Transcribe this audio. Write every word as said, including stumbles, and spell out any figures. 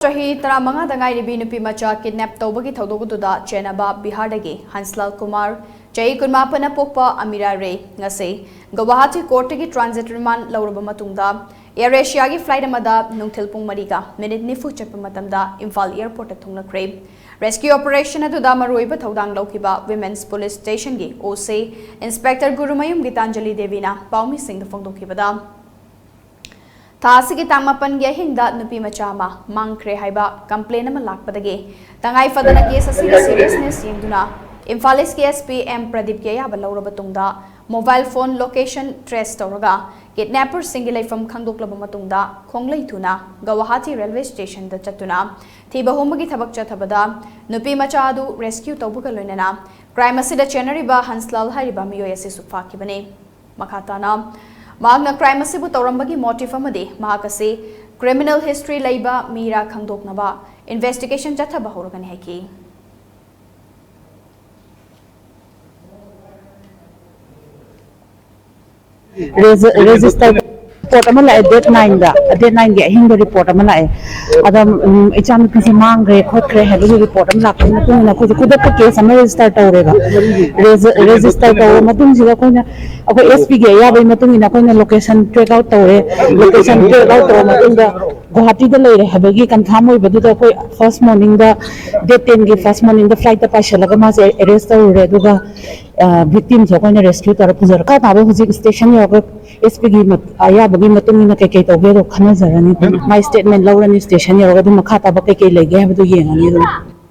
ꯆꯍꯤ ꯇꯔꯥꯃꯉꯥꯗ ꯉꯥꯏꯔꯤꯕꯤ ꯅꯨꯄꯤ ꯃꯆꯥ ꯀꯤꯗꯅꯦꯞ ꯇꯧꯕꯒꯤ ꯊꯧꯗꯣꯛ ꯑꯗꯨꯗ ꯆꯦꯟꯅꯕ ꯕꯤꯍꯥꯔꯗꯒꯤ ꯍꯟꯁꯂꯥꯜ ꯀꯨꯃꯥꯔ, ꯆꯍꯤ ꯀꯨꯟꯃꯥꯄꯟꯅ ꯄꯣꯛꯄ ꯑꯃꯤꯔꯥ ꯔꯦ, ꯉꯁꯤ ꯒꯧꯍꯥꯇꯤ ꯀꯣꯔꯠꯇꯒꯤ ꯇ꯭ꯔꯥꯟꯖꯤꯠ ꯔꯤꯃꯥꯟ ꯂꯧꯔꯕ ꯃꯇꯨꯡꯗ, ꯑꯦꯌꯔ ꯑꯦꯁꯤꯌꯥꯒꯤ ꯐ꯭ꯂꯥꯏꯠ ꯑꯃꯗ ꯅꯨꯡꯊꯤꯜ ꯄꯨꯡ ꯃꯔꯤꯒ ꯃꯤꯅꯤꯠ ꯅꯤꯐꯨ ꯆꯠꯄ ꯃꯇꯝꯗ ꯏꯝꯐꯥꯜ ꯑꯦꯌꯔꯄꯣꯔꯠꯇ ꯊꯨꯡꯂꯈ꯭ꯔꯦ꯫ ꯔꯦꯁꯀ꯭ꯌꯨ ꯑꯣꯄꯔꯦꯁꯟ ꯑꯗꯨꯗ ꯃꯔꯨꯑꯣꯏꯕ ꯊꯧꯗꯥꯡ ꯂꯧꯈꯤꯕ ꯋꯤꯃꯦꯟꯁ ꯄꯨꯂꯤꯁ ꯁ꯭ꯇꯦꯁꯟꯒꯤ ꯑꯣ ꯁꯤ ꯏꯟꯁꯄꯦꯛꯇꯔ ꯒꯨꯔꯨꯃꯌꯨꯝ ꯒꯤꯇꯥꯟꯖꯂꯤ ꯗꯦꯕꯤꯅ ꯄꯥꯎꯃꯤꯁꯤꯡꯗ ꯐꯣꯡꯗꯣꯛꯈꯤꯕꯗ, ꯊꯥ ꯑꯁꯤꯒꯤ ꯇꯥꯡ ꯃꯥꯄꯟꯒꯤ ꯑꯍꯤꯡꯗ ꯅꯨꯄꯤ ꯃꯆꯥ ꯑꯃ ꯃꯥꯡꯈ꯭ꯔꯦ ꯍꯥꯏꯕ ꯀꯝꯄ꯭ꯂꯦꯟ ꯑꯃ ꯂꯥꯛꯄꯗꯒꯤ, ꯇꯉꯥꯏ ꯐꯗꯅ ꯀꯦꯁ ꯑꯁꯤꯒꯤ ꯁꯤꯔꯤꯌꯁꯅꯦꯁ ꯌꯦꯡꯗꯨꯅ ꯏꯝꯐꯥꯜ ꯏꯁꯀꯤ ꯑꯦꯁ ꯄꯤ ꯑꯦꯝ ꯄ꯭ꯔꯗꯤꯞꯀꯤ ꯑꯌꯥꯕ ꯂꯧꯔꯕ ꯇꯨꯡꯗ, ꯃꯣꯕꯥꯏꯜ ꯐꯣꯟ ꯂꯣꯀꯦꯁꯟ ꯇ꯭ꯔꯦꯁ ꯇꯧꯔꯒ ꯀꯤꯗꯅꯦꯄꯔꯁꯤꯡꯒꯤ ꯂꯩꯐꯝ ꯈꯪꯗꯣꯛꯂꯕ ꯃꯇꯨꯡꯗ, ꯈꯣꯡꯂꯩ ꯊꯨꯅ ꯒꯧꯍꯥꯇꯤ ꯔꯦꯜꯋꯦ ꯁ꯭ꯇꯦꯁꯟꯗ ꯆꯠꯇꯨꯅ ꯊꯤꯕ ꯍꯨꯝꯕꯒꯤ ꯊꯕꯛ ꯆꯠꯊꯕꯗ, ꯅꯨꯄꯤ ꯃꯆꯥ ꯑꯗꯨ ꯔꯦꯁꯀ꯭ꯌꯨ ꯇꯧꯕꯒ ꯂꯣꯏꯅꯅ ꯀ꯭ꯔꯥꯏꯝ ꯑꯁꯤꯗ ꯆꯦꯟꯅꯔꯤꯕ ꯍꯟꯁꯂꯥꯜ ꯍꯥꯏꯔꯤꯕ ꯃꯤꯑꯣꯏ ꯑꯁꯤꯁꯨ ꯐꯥꯈꯤꯕꯅꯤ꯫ ꯃꯈꯥ ꯇꯥꯅ, ꯃꯍꯥꯛꯅ ꯀ꯭ꯔꯥꯏꯝ ꯑꯁꯤꯕꯨ ꯇꯧꯔꯝꯕꯒꯤ ꯃꯣꯇꯤꯚ ꯑꯃꯗꯤ ꯃꯍꯥꯛ ꯑꯁꯤ ꯀ꯭ꯔꯤꯃꯤꯅꯦꯜ ꯍꯤꯁꯇ꯭ꯔꯤ ꯂꯩꯕ ꯃꯤꯔꯥ ꯈꯪꯗꯣꯛꯅꯕ ꯏꯟꯚꯦꯁꯇꯤꯒꯦꯁꯟ ꯆꯠꯊꯕ ꯍꯧꯔꯒꯅꯤ ꯍꯥꯏꯈꯤ꯫ ꯔꯦꯖ-, ꯔꯦꯖꯤꯁꯇꯔ ꯔꯤꯄꯣꯔꯠ ꯑꯃ ꯂꯥꯛꯑꯦ, ꯗꯦꯠ ꯅꯥꯏꯟꯗ, ꯗꯦꯠ ꯅꯥꯏꯟꯒꯤ ꯑꯍꯤꯡꯗ ꯔꯤꯄꯣꯔꯠ ꯑꯃ ꯂꯥꯛꯑꯦ꯫ ꯑꯗ, ꯎꯝ, ꯏꯆꯥꯅꯨꯄꯤꯁꯦ ꯃꯥꯡꯈ꯭ꯔꯦ ꯈꯣꯠꯈ꯭ꯔꯦ ꯍꯥꯏꯕꯒꯤ ꯔꯤꯄꯣꯔꯠ ꯑꯃ ꯂꯥꯛꯄꯒꯤ ꯃꯇꯨꯡ ꯏꯟꯅ ꯑꯩꯈꯣꯏꯁꯦ ꯈꯨꯗꯛꯇ ꯀꯦꯁ ꯑꯃ ꯔꯦꯖꯤꯁꯇꯔ ꯇꯧꯔꯦꯕ꯫ ꯔꯦꯖ-, ꯔꯦꯖꯤꯁꯇꯔ ꯇꯧꯔꯕ ꯃꯇꯨꯡꯁꯤꯗ ꯑꯩꯈꯣꯏꯅ, ꯑꯩꯈꯣꯏ ꯑꯦꯁ ꯄꯤꯒꯤ ꯑꯌꯥꯕꯒꯤ ꯃꯇꯨꯡ ꯏꯟꯅ ꯑꯩꯈꯣꯏꯅ ꯂꯣꯀꯦꯁꯟ ꯇ꯭ꯔꯦꯛ ꯑꯥꯎꯠ ꯇꯧꯔꯦ꯫ ꯂꯣꯀꯦꯁꯟ ꯇ꯭ꯔꯦꯛ ꯑꯥꯎꯠ ꯇꯧꯔꯕ ꯃꯇꯨꯡꯗ ꯒꯨꯋꯥꯍꯥꯇꯤꯗ ꯂꯩꯔꯦ ꯍꯥꯏꯕꯒꯤ ꯀꯟꯐꯥꯔꯝ ꯑꯣꯏꯕꯗꯨꯗ ꯑꯩꯈꯣꯏ ꯐꯥꯔꯁ ꯃꯣꯔꯅꯤꯡꯗ, ꯗꯦꯠ ꯇꯦꯟꯒꯤ ꯐꯥꯔꯁ ꯃꯣꯔꯅꯤꯡꯗ ꯐ꯭ꯂꯥꯏꯠꯇ ꯄꯥꯏꯁꯤꯜꯂꯒ ꯃꯥꯁꯦ ꯑꯔꯦꯁ ꯇꯧꯔꯨꯔꯦ꯫ ꯑꯗꯨꯒ, ꯑ, ꯚꯤꯛꯇꯤꯝꯁꯦ ꯑꯩꯈꯣꯏꯅ ꯔꯦꯁꯀ꯭ꯌꯨ ꯇꯧꯔ ꯄꯨꯖꯔꯦ꯫ ꯃꯈꯥ ꯇꯥꯕ ꯍꯧꯖꯤꯛ ꯁ꯭ꯇꯦꯁꯟ ꯌꯧꯔꯒ ꯑꯦꯁ ꯄꯤꯒꯤ ꯃꯠ-, ꯑꯌꯥꯕꯒꯤ ꯃꯇꯨꯡ ꯏꯟꯅ ꯀꯩꯀꯩ ꯇꯧꯒꯦꯗꯣ ꯈꯟꯅꯖꯔꯅꯤ꯫ ꯃꯥꯏ ꯁ꯭ꯇꯦꯠꯃꯦꯟ ꯂꯧꯔꯅꯤ ꯁ꯭ꯇꯦꯁꯟ ꯌꯧꯔꯒ, ꯑꯗꯨ ꯃꯈꯥ ꯇꯥꯕ ꯀꯩꯀꯩ ꯂꯩꯒꯦ ꯍꯥꯏꯕꯗꯨ ꯌꯦꯡꯉꯅꯤ ꯑꯗꯨꯝ꯫